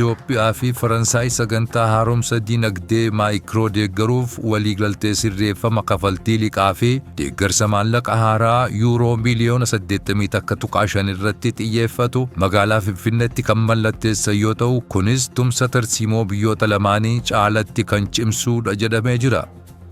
Itoophiyaa fi Faransaay sagantaa haaromsa dinagdee maayikiroo deeggaruuf waliigaltee sirreeffama kafaltii liqaa fi deeggarsa maallaqa haaraa yuuroo miiliyoona 81.5 irratti xiyyeeffatu magaalaa Finfinneetti kan mallatteessan yoo ta'u, kunis tumsa tarsiimoo biyyoota lamaanii caalatti kan cimsuudha jedhamee jira.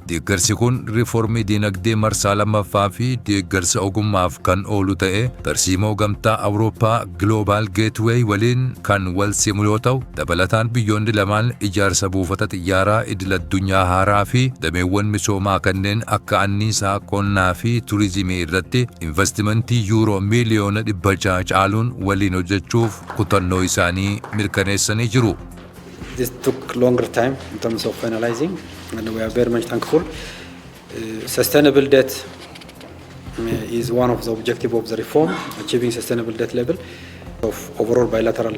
Deeggarsi kun riifoormii dinagdee marsaa lammaffaa fi deeggarsa ogummaaf kan oolu ta'ee tarsiimoo Gamtaa Awurooppaa Global Gateway waliin kan wal simu yoo ta'u, dabalataan biyyoonni lamaan ijaarsa buufata xiyyaaraa idil-addunyaa haaraa fi dameewwan misoomaa kanneen akka anniisaa, qonnaa fi turizimii irratti invastimantii yuuroo miiliyoona 600 caaluun waliin hojjechuuf kutannoo isaanii mirkaneessanii jiru. This took longer time in terms of finalizing, and we are very much thankful. Sustainable debt is one of the objective of the reform, achieving sustainable debt level of overall bilateral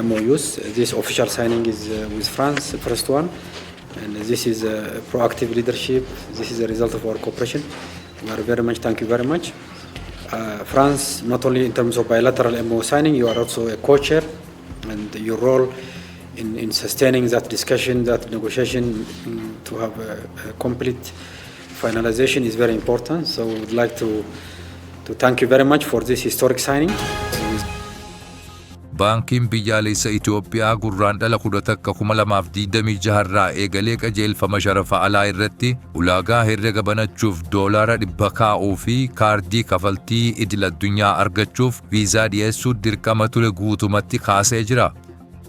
MOUs. This official signing is with France, the first one, and this is a proactive leadership. This is a result of our cooperation. We are very much, thank you very much. France, not only in terms of bilateral MOU signing, you are also a co-chair, and your role in sustaining that discussion, that negotiation, to have a complete finalization is very important. So we would like to thank you very much for this historic signing. Baankiin Biyyaalessa Itoophiyaa Gurraandhala 11, 2026 irraa eegalee qajeelfama sharafa alaa irratti ulaagaa herrega banachuuf doolaara 100 kaa'uu fi kaardii kafaltii idil-addunyaa argachuuf viizaa dhiyeessuu dirqama ture guutumatti kaasee jira.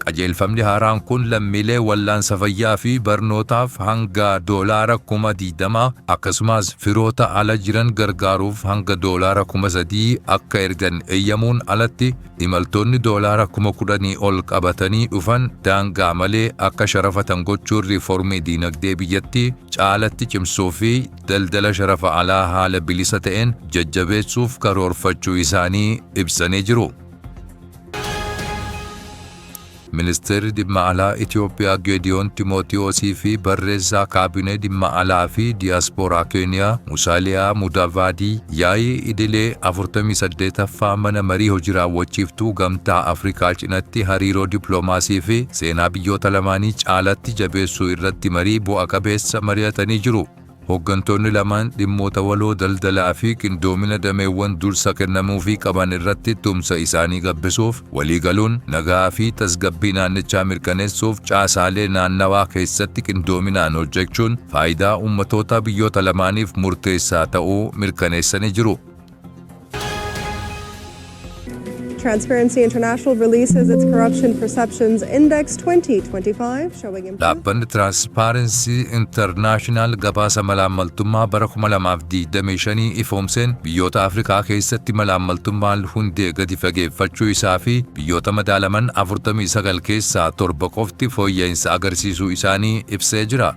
Qajeelfamni haaraan kun lammiilee wallaansa fayyaa fi barnootaaf hanga doolaara 20,000 akkasumas firoota ala jiran gargaaruuf hanga doolaara 3,000 akka ergan eeyyamuun alatti imaltoonni doolaara 10,000 ol qabatanii dhufan daangaa malee akka sharafatan gochuun riiformii diinagdee biyyattii caalatti cimsuu fi daldala sharafa alaa haala bilisa ta'een jajjabeessuuf karoorfachuu isaanii ibsanii jiru. Ministeerri Dhimma Alaa Itiyoophiyaa Geediyoon Ximootiwoosii fi Barreessaa Kaabinee Dhimma Alaa fi Diyaaspooraa Keeniyaa Musaaliyaa Mudavaadii yaa'ii idilee 48ffaa Mana Marii Hojii Raawwachiiftuu Gamtaa Afrikaa cinatti hariiroo dippiloomaasii fi seenaa biyyoota lamaanii caalatti jabeessuu irratti marii bu'a qabeessa mari'atanii jiru. Hoggantoonni lamaan dhimmoota waloo daldalaa fi qindoomina dameewwan dursa kennamuufii qaban irratti tumsa isaanii gabbisuuf waliigaluun nagaa fi tasgabbii naannichaa mirkaneessuuf caasaalee naannawaa keessatti qindoominaan hojjechuun faayidaa ummatoota biyyoota lamaaniif murteessaa ta'uu mirkaneessanii jiru. Transparency International releases its Corruption Perceptions Index 2025 showing improved Dhaabbanni Tiraanspaarensii Intarnaashinaal gabaasa malaammaltummaa bara 2025 ifoomseen biyyoota Afrikaa keessatti malaammaltummaan hundee gadi fageeffachuu isaa fi biyyoota madaalaman 49 keessaa 7 qofti fooyya'insa agarsiisuu isaanii ibsee jira.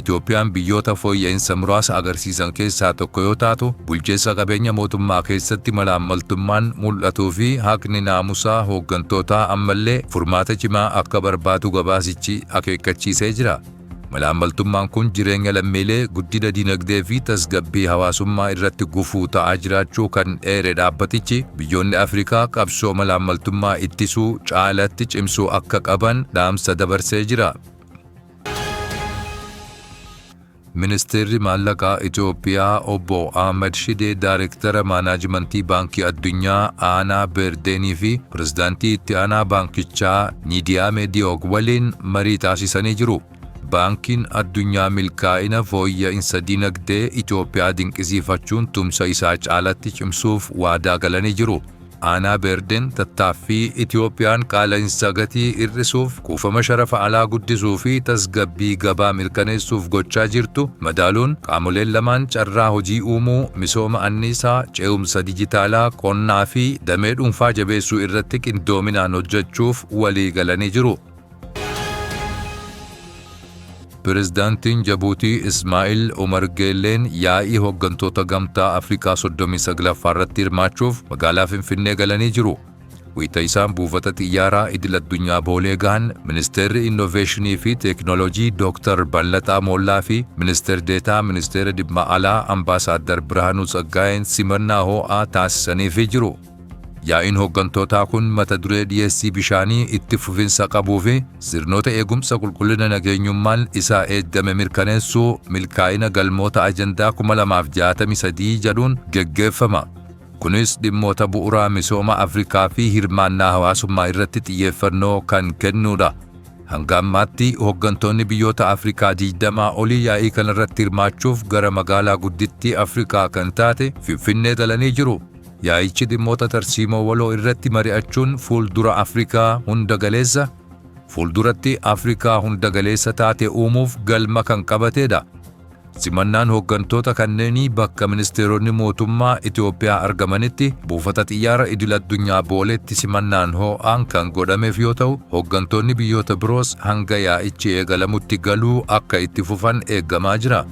Itoophiyaan biyyoota fooyya'insa muraasa agarsiisan keessaa tokko yoo taatu, bulchiinsa qabeenya mootummaa keessatti malaammaltummaan mul'atuu fi haqni naamusaa hooggantootaa ammallee furmaata cimaa akka barbaadu gabaasichi akeekkachiisee jira. Malaammaltummaan kun jireenya lammiilee, guddina dinagdee fi tasgabbii hawaasummaa irratti gufuu ta'aa jiraachuu kan eere dhaabbatichi, biyyoonni Afrikaa qabsoo malaammaltummaa ittisuu caalatti cimsuu akka qaban dhaamsa dabarsee jira. Ministeerri Maallaqaa Itoophiyaa Obbo Ahmad Shidee Daarektara Maanaajimantii Baankii Addunyaa Aanaa Beerdeenii fi Pirezidaantii Itti Aanaa Baankichaa Niidiyaamee Diyoog waliin marii taasisanii jiru. Baankiin Addunyaa milkaa'ina fooyya'insa dinagdee Itoophiyaa dinqisiifachuun tumsa isaa caalatti cimsuuf waadaa galanii jiru. Aanaa Beerden tattaaffii Itiyoophiyaan qaala'insa gatii hir'isuuf, kuufama sharafa alaa guddisuu fi tasgabbii gabaa mirkaneessuuf gochaa jirtu madaaluun qaamoleen lamaan carraa hojii uumuu, misooma anniisaa, ce'umsa dijitaalaa, qonnaa fi damee dhuunfaa jabeessuu irratti qindoominaan hojjechuuf waliigalanii jiru. Pirezidaantiin Jabuutii Ismaa'il Umar Geelleen yaa'ii hoggantoota Gamtaa Afrikaa 39ffaa irratti hirmaachuuf magaalaa Finfinnee galanii jiru. Wayita isaan buufata xiyyaaraa idil addunyaa Boolee gahan Ministeerri Innoveeshinii fi Teeknooloojii Dooktar Ballaxaa Moollaa fi Ministeer Deetaa Ministeera Dhimma Alaa Ambaasaaddar Birhaanuu Tsaggaayeen simannaa hoo'aa taasisaniifii jiru. Yaa'iin hooggantootaa kun mata duree dhiyeessii bishaanii itti fufinsa qabuu fi sirnoota eegumsa qulqullina nageenyummaan isaa eeggame mirkaneessuu milkaa'ina galmoota ajandaa 2063 jedhuun geggeeffama. Kunis dhimmoota bu'uuraa misooma Afrikaa fi hirmaannaa hawaasummaa irratti xiyyeeffannoo kan kennudha. Hanga ammaatti hooggantoonni biyyoota Afrikaa 20 olii yaa'ii kanarratti hirmaachuuf gara magaalaa guddittii Afrikaa kan taate Finfinnee galanii jiru. Yaa'ichi dhimmoota tarsiimoo waloo irratti mari'achuun fuuldura Afrikaa hunda galeessa fuulduratti Afrikaa hunda galeessa taate uumuuf galma kan qabatedha. Simannaan hooggantoota kanneenii bakka ministeeronni mootummaa Itoophiyaa argamanitti buufata xiyyaara idil addunyaa Booleetti simannaan ho'aan kan godhameef yoo ta'u, hooggantoonni biyyoota biroos hanga yaa'ichi eegalamutti galuu akka itti fufan eeggamaa jira.